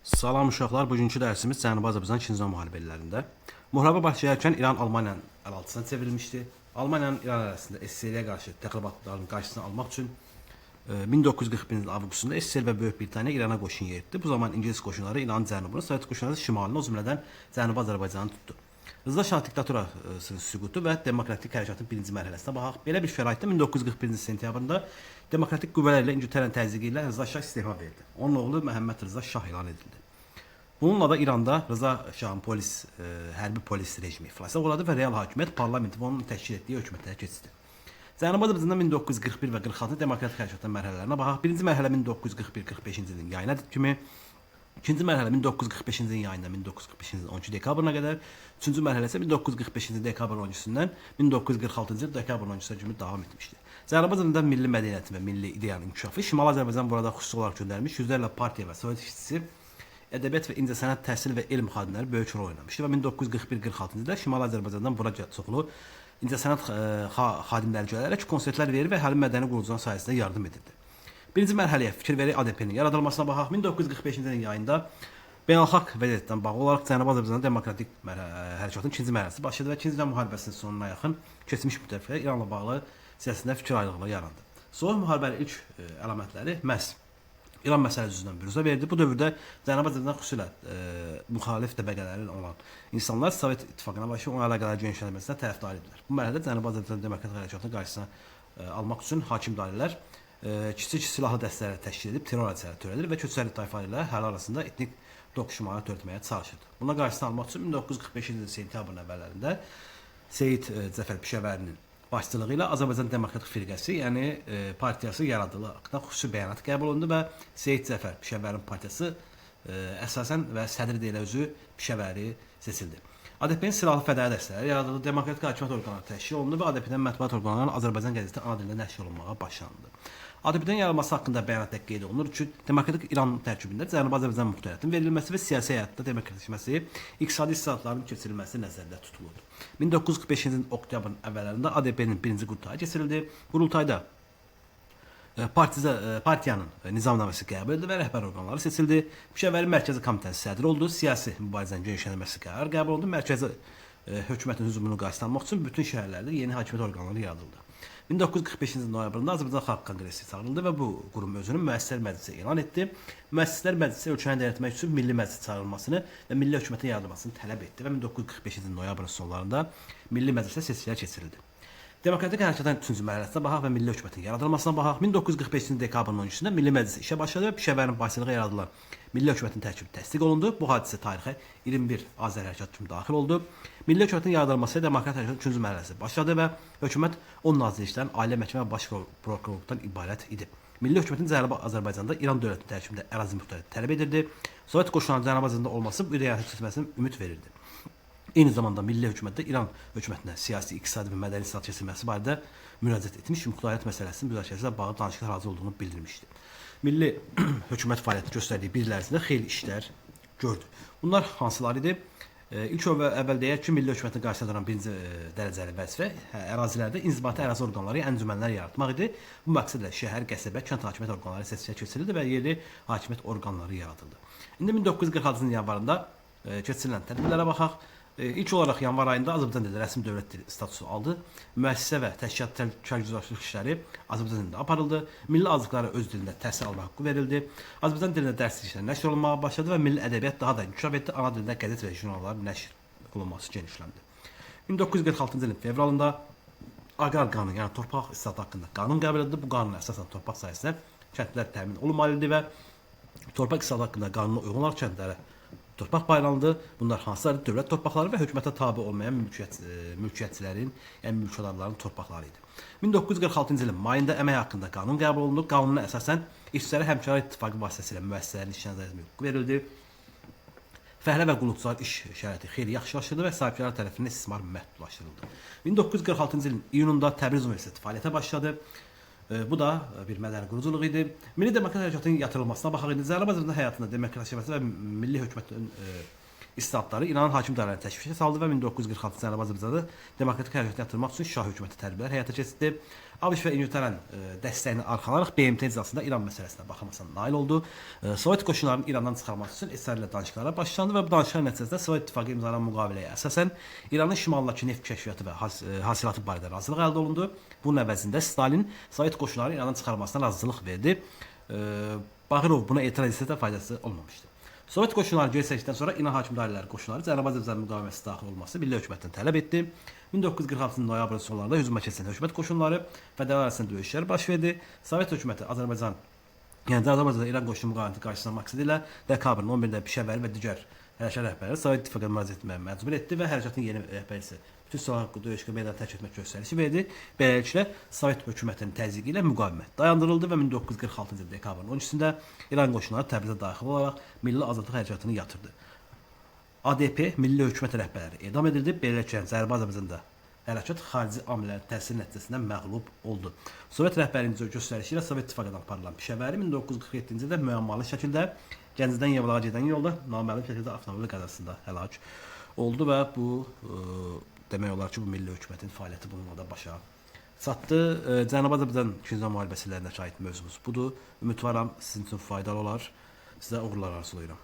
Salam uşaqlar, bugünkü dərsimiz Cənubi Azərbaycan 2-ci Dünya müharibələrində. Müharibə başlayarkən İran Almaniyanın əlaltısına çevrilmişdi. Almaniyanın İran arasında SSR-yə qarşı təxribatların qarşısını almaq üçün 1941-ci il avqustunda SSR və Böyük Britaniya İrana qoşun yeritdi. Bu zaman İngilis qoşunları İranın cənubunu, Sovet qoşunları şimalını, o cümlədən Cənubi Azərbaycanı tutdu. Rıza Şah diktaturasının süqutu və demokratik hərəkatın birinci mərhələsinə baxaq. Belə bir şəraitdə 1941-ci sentyabrında demokratik qüvvələr ilə İngiltərənin təzyiqi ilə Rıza Şah istefa verdi. Onun oğlu Məhəmməd Rıza Şah elan edildi. Bununla da İranda Rıza Şahın polis, hərbi polis rejimi iflasa uğradı və real hakimiyyət parlamenti və onun təşkil etdiyi hökumətlərə keçdi. Cənubi Azərbaycanda 1941 və 46 demokratik hərəkatın mərhələlərinə baxaq. Birinci mərhələ 1941-45-ci ilin yayına kimi, ikinci mərhələ 1945-ci ilin yayından 1945-ci ilin 12 dekabrına qədər, üçüncü mərhələ isə 1945-ci ilin dekabrın 12-sindən 1946-cı il dekabrın 12-sinə kimi davam etmişdi. Cənubi Azərbaycanda milli mədəniyyətin və milli ideyanın inkişafı, Şimali Azərbaycan burada xüsusi olaraq göndərilmiş yüzlərlə partiya və sovet işçisi, ədəbiyyat və incəsənət, təhsil və elm xadimləri böyük rol oynamışdı və 1941-46-cı ildə Şimali Azərbaycandan bura çoxlu incəsənət xadimləri gələrək konsertlər verir və əhali mədəni quruculuğun sayəsində yardım edirdi. Birinci mərhələyə fikir verək, ADP-nin yaradılmasına baxaq. 1945-ci ilin yayında beynəlxalq vəziyyətdən bağlı olaraq Cənubi Azərbaycanda demokratik hərəkatın ikinci mərhələsi başladı və İkinci Dünya müharibəsinin sonuna yaxın keçmiş müttəfiqlər İranla bağlı siyasətində fikir ayrılıqları yarandı. Soyuq müharibənin ilk əlamətləri məhz İran məsələsi üzündən büruzə verdi. Bu dövrdə Cənubi Azərbaycanda xüsusilə müxalif təbəqələrin olan insanlar Sovet İttifaqına başı onun əlaqələri genişlənməsinə tərəfdar idilər. Bu mərhələdə Cənubi Azərbaycan demokratik hərəkatının qarşısını almaq üçün hakim dairələr kiçik silahlı dəstələr təşkil edib terror hadisələri törədir və köçəri tayfalar ilə əhali arasında etnik toqquşmaları törətməyə çalışırdı. Buna qarşısını almaq üçün 1945-ci ilin sentyabrın əvvəllərində Seyid Cəfər Pişəvərinin başçılığı ilə Azərbaycan Demokratik Firqəsi, yəni partiyası yaradıldı haqqında xüsusi bəyanat qəbul olundu və Seyid Cəfər Pişəvərin partiyası əsasən və sədri də elə özü Pişəvəri seçildi. ADP-nin silahlı fədai dəstələri yaradıldı, demokratik hakimiyyət orqanları təşkil olundu və ADP-nin mətbuat orqanlarının Azərbaycan qəzeti ana dilində nəşr olunmağa başlanıldı. ADP-nin yaradılması haqqında bəyanatda qeyd olunur ki, demokratik İran tərkibində Cənubi Azərbaycan muxtariyyətinin verilməsi və siyasi həyatda demokratikləşməsi, iqtisadi islahatların keçirilməsi nəzərdə tutulurdu. 1945-ci ilin oktyabrın əvvəllərində ADP-nin birinci qurultayı keçirildi. Qurultayda partiyanın nizamnaməsi qəbul edildi və rəhbər orqanları seçildi. Pişəvəri Mərkəzi Komitənin sədri oldu. Siyasi mübarizənin genişlənməsi qərarı qəbul olundu. Mərkəzi hökumətin hücumunu qarşısını almaq üçün bütün şəhərlərdə yeni hakimiyyət orqanları yaradıldı. 1945-ci ilin noyabrında Azərbaycan Xalq Konqresi çağırıldı və bu qurum özünü Müəssisələr Məclisi elan etdi. Müəssisələr Məclisi ölkəni idarə etmək üçün Milli Məclis çağırılmasını və Milli Hökumətin yaradılmasını tələb etdi və 1945-ci ilin noyabrın sonlarında Milli Məclisə seçkilər keçirildi. Demokratik hərəkatın üçüncü mərhələsinə baxaq və Milli Hökumətin yaradılmasına baxaq. 1945-ci ilin dekabrın 13-də Milli Məclis işə başladı və Pişəvərin başçılığı yaradılan Milli Hökumətin tərkibi təsdiq olundu. Bu hadisə tarixə 21 Azər hərəkatı kimi daxil oldu. Milli Hökumətin yaradılması ilə demokratik hərəkatın üçüncü mərhələsi başladı və hökumət 10 nazirlikdən, Ali Məhkəmə və Baş Prokurorluqdan ibarət idi. Milli Hökumətin Cənubi Azərbaycanda İran dövlətinin tərkibində ərazi muxtariyyəti tələb edirdi. Sovet qoşunlarının Cənubi Azərbaycanda olması bu həyata keçməsini ümid verirdi. Eyni zamanda Milli Hökumət də İran hökumətinə siyasi, iqtisadi və mədəni islahat keçirilməsi barədə müraciət etmiş, muxtariyyət məsələsinin müzakirəsi ilə bağlı danışıqlar hazır olduğunu bildirmişdi. Milli hökumət fəaliyyətini göstərdiyi bir il ərzində xeyli işlər gördü. Bunlar hansılar idi? İlk əvvəl deyək ki, Milli Hökumətin qarşısında duran birinci dərəcəli vəzifə ərazilərdə inzibati ərazi orqanları, əncümənlər yaratmaq idi. Bu məqsədlə şəhər, qəsəbə, kənd hakimiyyət orqanları seçkiyə keçirildi və yerli hakimiyyət orqanları yaradıldı. İndi 1946-cı ilin yanvarında keçirilən tədbirlərə baxaq. İlk olaraq yanvar ayında Azərbaycan dili rəsmi dövlət dili statusu aldı. Müəssisə və təşkilat kargüzarçılıq işləri Azərbaycan dilində aparıldı. Milli azlıqlara öz dilində təhsil almaq haqqı verildi. Azərbaycan dilində dərs işləri nəşr olunmağa başladı və milli ədəbiyyat daha da inkişaf etdi. Ana dilində qəzet və jurnalların nəşr olunması genişləndi. 1946-cı ilin fevralında Aqrar qanunu, yəni torpaq islahatı haqqında qanun qəbul edildi. Bu qanuna əsasən torpaq sahəsinə kəndlilər təmin olunmalı idi və torpaq islahatı haqqında qanuna uyğun olaraq kəndlərə torpaq paylandı. Bunlar hansılar? Dövlət torpaqları və hökumətə tabe olmayan mülkiyyətçilərin, yəni mülkədarların torpaqları idi. 1946-cı ilin mayında əmək haqqında qanun qəbul olundu. Qanuna əsasən işçilərə həmkarlar ittifaqı vasitəsilə müəssisələrin işdən azad etmək hüququ verildi. Fəhlə və qulluqçuların iş şəraiti xeyli yaxşılaşdırıldı və sahibkarlar tərəfindən istismar məhdudlaşdırıldı. 1946-cı ilin iyununda Təbriz Universiteti fəaliyyətə başladı. Bu da bir mədəni quruculuq idi. Milli demokratik hərəkatın yatırılmasına baxaq indi. Cənubi Azərbaycan həyatında demokratikləşməsi və milli hökumətin islahatları İranın hakim dairələrini təşvişə saldı və 1946 Cənubi Azərbaycanda demokratik hərəkatı yatırmaq üçün şah hökuməti tədbirlər həyata keçirdi. ABŞ və İngiltərənin dəstəyini arxalaraq BMT iclasında İran məsələsinə baxılmasına nail oldu. Sovet qoşunlarının İrandan çıxarılması üçün SSR ilə danışıqlara başlandı və bu danışıqlar nəticəsində Sovet İttifaqı imzalanan müqaviləyə əsasən İranın şimalındakı neft kəşfiyyatı və hasilatı barədə razılıq əldə olundu. Bunun əvəzində Stalin Sovet qoşunlarının İrandan çıxarılmasına razılıq verdi. Bağırov buna etiraz etsə də faydası olmamışdı. Sovet qoşunları geri çəkildikdən sonra İran hakim dairələri qoşunları Cənubi Azərbaycan müqaviməsi daxil olması milli hökumətdən tələb etdi. 1946-cı noyabrın sonlarında hücuma keçən hökumət qoşunları fədalar arasında döyüşlər baş verdi. Sovet hökuməti Azərbaycan, yəni Cənubi Azərbaycan İran qoşunu müqaviməti qarşısına məqsədi ilə dekabrın 11-də Pişəvəri və digər hərəkat rəhbərləri Sovet İttifaqına müraciət etməyə məcbur etdi və hərəkatın yeni rəhbərisi bütün silahlı döyüş meydanı tərk etmək göstərişi verdi. Beləliklə Sovet hökumətinin təzyiqi ilə müqavimət dayandırıldı və 1946-cı il dekabrın 12-sində İran qoşunları Təbrizə daxil olaraq Milli Azadlıq Hərəkatını yatırdı. ADP Milli Hökumət rəhbərləri edam edildi. Beləliklə Cənubi Azərbaycanda hərəkat xarici amillərin təsiri nəticəsində məğlub oldu. Sovet rəhbərliyinin göstərişi ilə Sovet İttifaqından aparılan Pişəvəri 1947-ci ildə müəmmalı şəkildə Gəncədən Yevlağa gedən yolda naməlum şəkildə avtomobil qəzasında həlak oldu və bu demək olar ki, bu milli hökumətin fəaliyyəti bununla da başa çatdı. Cənubi Azərbaycan İkinci Dünya müharibəsi illərinə aid mövzumuz budur. Ümidvaram sizin üçün faydalı olar. Sizə uğurlar arzulayıram.